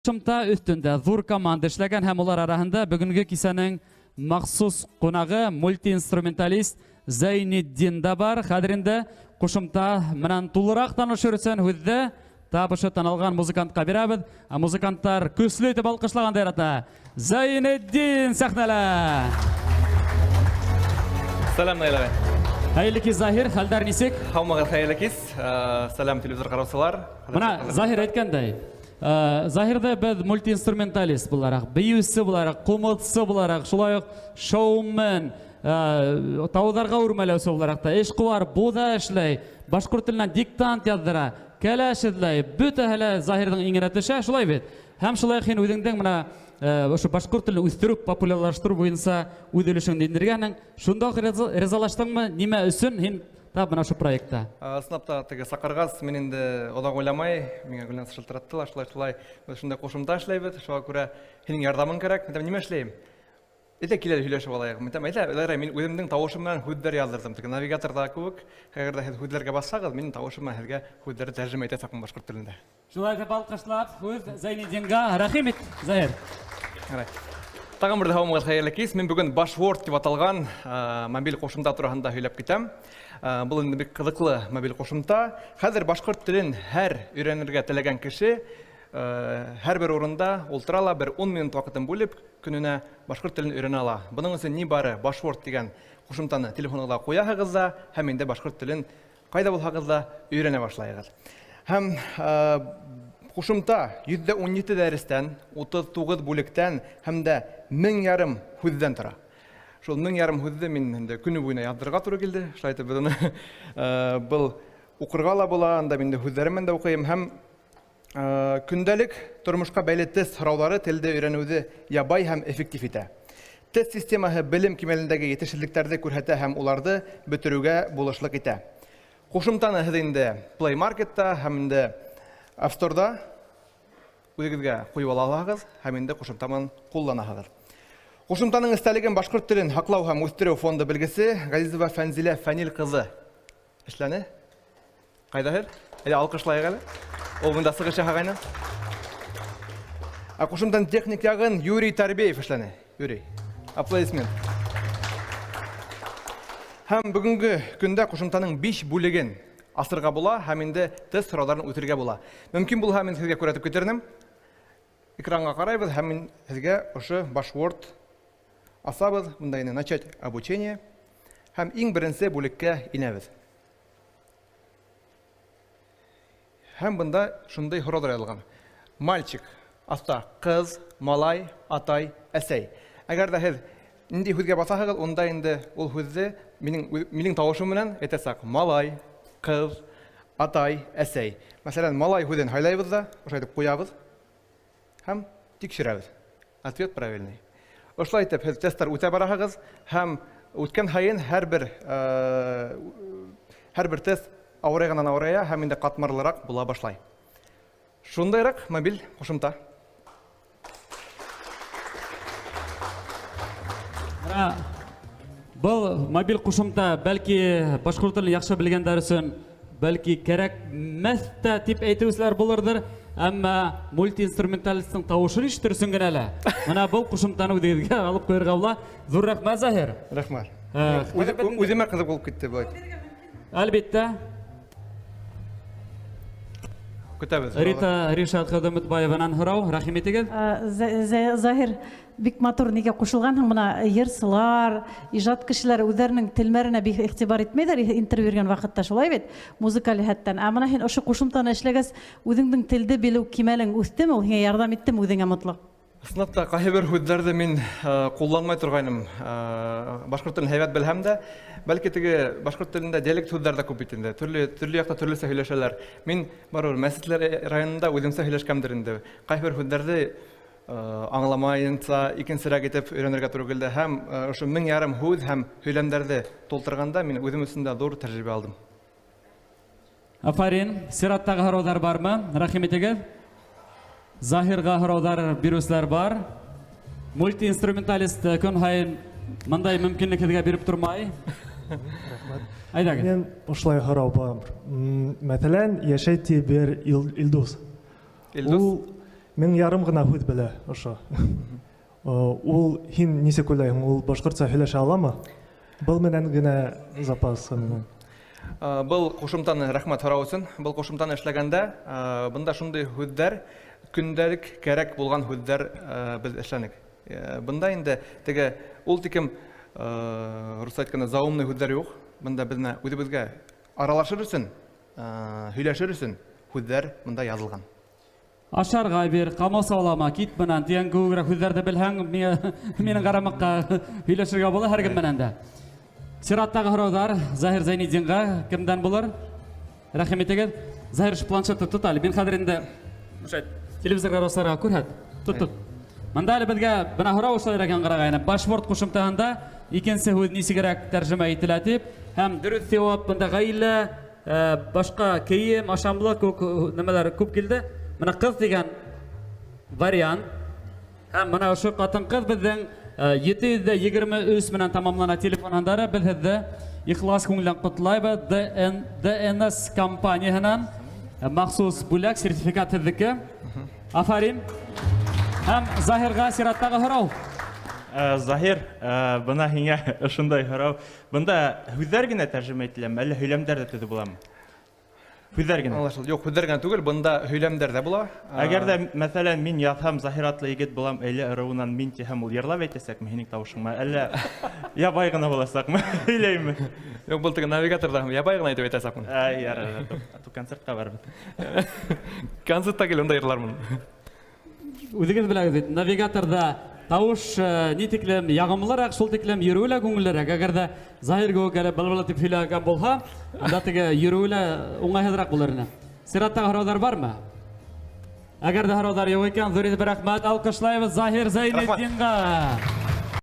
Ҡушымта өҫтөндә ҙур команда эшләгән һәм улар араһында бөгөнгө кисәнең махсус ҡунағы мультиинструменталист Зәйнетдин да бар. Хәҙер инде ҡушымта менән тулыраҡ танышыр өсөн һүҙҙе тап ошо танылған музыкантҡа бирәбеҙ. Ә музыканттар көслө итеп алҡышлағанды ярата. Зәйнетдин сәхнәлә. Сәләм, Наил ағай. Хәйерле кис, Заһир, хәлдәр нисек? Һаумыһығыҙ, хәйерле кис. Сәләм, телевизор ҡараусылар. Бына Заһир әйткәндәй, Заһирҙы беҙ мультиинструменталист булараҡ, бейеүсе булараҡ, ҡумыҙсы булараҡ, шулай уҡ шоумен, тауҙарға үрмәләүсе булараҡ та эшҡыуар, буҙа эшләй, башҡорт теленән диктант яҙҙыра, кәләш эҙләй, бөтәһе лә Заһирҙың иңенә төшә, шулай бит? Һәм шулай уҡ һин үҙеңдең бына ошо башҡорт телен үҫтереү, популярлаштырыу буйынса үҙ өлөшөңдө индергәнһең. Шунда уҡ ризалаштыңмы? Нимә өсөн һин тап бына ошо проектта? Ысынлап та, теге саҡырғас, мин инде оҙаҡ уйламай, миңә Гөлназ шылтыратты ла, шулай-шулай, беҙ шундай ҡушымта эшләйбеҙ, шуға күрә һинең ярҙамың кәрәк. Мин нимә эшләйем? Әйҙә кил әле һөйләшеп алайыҡ. Мин әйтәм, әйҙә, Ләйрә, мин үҙемдең тауышым менән һүҙҙәр яҙҙырҙым. Теге навигаторҙа кеүек, әгәр ҙә һеҙ һүҙҙәргә баҫһағыҙ, минең тауышым менән һеҙгә һүҙҙәрҙе тәржемә итәсәкмен башҡорт телендә. Шулай итеп алҡышлап, һүҙ Зәйнетдингә. Рәхим ит, Заһир. Ярай. Тағын бер һаумығыҙ, хәйерле кис. Мин бөгөн Башворд тип аталған мобиль ҡушымта тураһында һөйләп китәм. Был инде бик ҡыҙыҡлы мобиль ҡушымта. Хәҙер башҡорт телен һәр өйрәнергә теләгән кеше һәр бер урында ултыра ла, бер 10 минут ваҡытын бүлеп, көнөнә башҡорт телен өйрәнә ала. Бының өсөн ни бары Башворд тигән ҡушымтаны телефонығыҙға ҡуяһығыҙ ҙа, һәм инде башҡорт телен ҡайҙа булһағыҙ ҙа өйрәнә башлайһығыҙ. Һәм ҡушымта 117 дәрестән, 39 бүлектән һәм дә мең ярым һүҙҙән тора. Шул мең ярым һүҙҙе мин инде көнө буйына яҙҙырырға тура килде. Шулай итеп беҙ уны, был уҡырға ла була, анда мин инде һүҙҙәрем менән дә уҡыйым. Һәм көндәлек тормошҡа бәйле тест һорауҙары телде өйрәнеүҙе ябай һәм эффектив итә. Тест системаһы белем кимәлендәге етешһеҙлектәрҙе күрһәтә һәм уларҙы бөтөрөүгә булышлыҡ итә. Ҡушымтаны һеҙ инде Play Marketта һәм инде App Store'да үҙегеҙгә ҡуйып ала алаһығыҙ һәм инде ҡушымта менән ҡулланаһығыҙ. Ҡушымтаның эстәлеген башҡорт телен һаҡлау һәм үҫтереү фонды белгесе Ғәзизова Фәнзилә Фәнил ҡыҙы эшләне. Ҡайҙа һеҙ? Әле алҡышлайыҡ әле. Ул бында сығыш яһағайны. Ә ҡушымтаның техник яғын Юрий Тарбеев эшләне. Юрий, аплодисмент. Һәм бөгөнгө көндә ҡушымтаның 5 бүлеген асырға була һәм инде тест һорауҙарын үтергә була. Мөмкин булһа, мин һеҙгә күрһәтеп китернем. Экранға ҡарайбыҙ һәм мин һеҙгә ошо Башворд асабыҙ. Бында инде начать обучение һәм иң беренсе бүлеккә инәбеҙ. Һәм бында шундай һорауҙар яҙылған. Мальчик, аҫта ҡыҙ, малай, атай, әсәй. Әгәр ҙә һеҙ ниндәй һүҙгә баҫаһығыҙ, унда инде ул һүҙҙе минең тауышым менән әйтәсәк. Малай, ҡыҙ, атай, әсәй. Мәҫәлән, малай һүҙен һайлайбыҙ ҙа, ошолай итеп ҡуябыҙ һәм тикшерәбеҙ. Ответ правильный. Ошолай итеп һеҙ тесттар үтә бараһығыҙ һәм үткән һайын һәр бер тест ауырайғанан ауырая һәм инде ҡатмарлыраҡ була башлай. Шундайыраҡ мобиль ҡушымта. Бына был мобиль ҡушымта бәлки башҡорт телен яҡшы белгәндәр өсөн бәлки кәрәкмәҫ тә тип әйтеүселәр булырҙыр, әммә мультиинструменталисттың тауышын ишетер өсөн генә лә. Бына был ҡушымтаны үҙегеҙгә алып ҡуйырға була. Ҙур рәхмәт, Заһир. Рәхмәт. Үҙемә ҡыҙыҡ булып китте былай. Әлбиттә. Көтәбеҙ. Рита Ришат Ҡыҙымытбаеванан һорау, рәхим итегеҙ. Заһир, бик матур нигә ҡушылғанһың, бына йырсылар, ижад кешеләре үҙҙәренең телмәренә бик иғтибар итмәйҙәр интервью биргән ваҡытта, шулай бит, музыкаль йәһәттән. Ә бына һин ошо ҡушымтаны эшләгәс, үҙеңдең телде белеү кимәлең үҫтеме, ул һиңә ярҙам иттеме үҙеңә мотлаҡ? Ысынлап та, ҡайһы бер һүҙҙәрҙе мин ҡулланмай торғайным. Башҡорт телен һәйбәт белһәм дә, бәлки теге башҡорт телендә диалект һүҙҙәр ҙә күп бит инде. Төрлө яҡта төрлөсә һөйләшәләр. Мин барыбер мәсетләр районында үҙемсә һөйләшкәндер инде. Ҡайһы бер һүҙҙәрҙе аңламайынса икенсерәк итеп өйрәнергә тура килде. Һәм ошо мең ярым һүҙ һәм һөйләмдәрҙе тултырғанда мин үҙем өсөн дә ҙур тәжрибә алдым. Афарин. Сираттағы һорауҙар бармы? Рәхим итегеҙ. Заһирға һорауҙар биреүселәр бар. Мультиинструменталист көн һайын мындай мөмкинлек һеҙгә биреп тормай. Рәхмәт. Әйҙәгеҙ. Мин ошолай һорау бар. Мәҫәлән, йәшәй ти бер Илдус. Илдус? Ул 1000 ярым ғына һүҙ белә ошо. Ул һин нисек уйлайһың, ул башҡортса һөйләшә аламы? Был менән генә запасы менән. Был ҡушымтаны, рәхмәт һорау өсөн, был ҡушымтаны эшләгәндә, бында шундай һүҙҙәр, көндәлек кәрәк булған һүҙҙәр беҙ эшләнек. Бында инде теге ул тикем, русса әйткәндә, заумный һүҙҙәр юҡ. Бында беҙ менә үҙебеҙгә аралашыр өсөн, һөйләшер өсөн һүҙҙәр бында яҙылған. Ашарға бир, ҡамасаулама, кит менән тигән кеүегерәк һүҙҙәрҙе белһәң, минең ҡарамаҡҡа һөйләшергә була һәр кем менән дә. Сираттағы һорауҙар Заһир Зәйнетдинға кемдән булыр? Рәхим итегеҙ. Заһир, ошо планшетты тот әле. Мин хәҙер инде ошо телевизор ҡараусыларға күрһәт. Тот, тот. Мында әле беҙгә бына һорау ошолайыраҡ яңғырағайны. Башворд ҡушымтаһында икенсе һүҙ нисегерәк тәржемә ителә тип, һәм дөрөҫ яуап бында ғаилә, башҡа кейем, ашамлыҡ кеүек нәмәләр күп килде. Бына ҡыҙ тигән вариант. Һәм бына ошо ҡатын-ҡыҙ беҙҙең 723 менән тамамлана телефон һандары. Беҙ һеҙҙе ихлас күңелдән ҡотлайбыҙ. ДН, DNS компанияһынан махсус бүләк, сертификат һеҙҙеке. Афарин. Һәм Заһирға сираттағы һорау. Заһир, бына һиңә ошондай һорау. Бында һүҙҙәр генә тәржемә ителәме, әллә һөйләмдәр ҙә төҙөп буламы? Һүҙҙәр генә. Аңлашылды. Юҡ, һүҙҙәр генә түгел, бында һөйләмдәр ҙә була. Әгәр ҙә, мәҫәлән, мин яҙһам, Заһир атлы егет булам, Әйлә ырыуынан мин тиһәм, ул йырлап әйтәсәкме һинең тауышыңма, әллә ябай ғына буласаҡмы? Һөйләйме? Юҡ, был теге навигаторҙа ябай ғына итеп әйтәсәкмен. Ай, ярар, а то концертҡа барыбыҙ. Концертта кил, унда йырлармын. Үҙегеҙ беләгеҙ бит, навигаторҙа тауыш ни тиклем яғымлыраҡ, шул тиклем йөрөүе лә күңеллерәк. Әгәр ҙә Заһир кеүек әле был тип һөйләгән булһа, анда теге йөрөүе лә уңайһыҙыраҡ булыр ине. Сираттағы һорауҙар бармы? Әгәр ҙә һорауҙар юҡ икән, ҙур итеп рәхмәт, алҡышлайбыҙ Заһир Зәйнетдинға.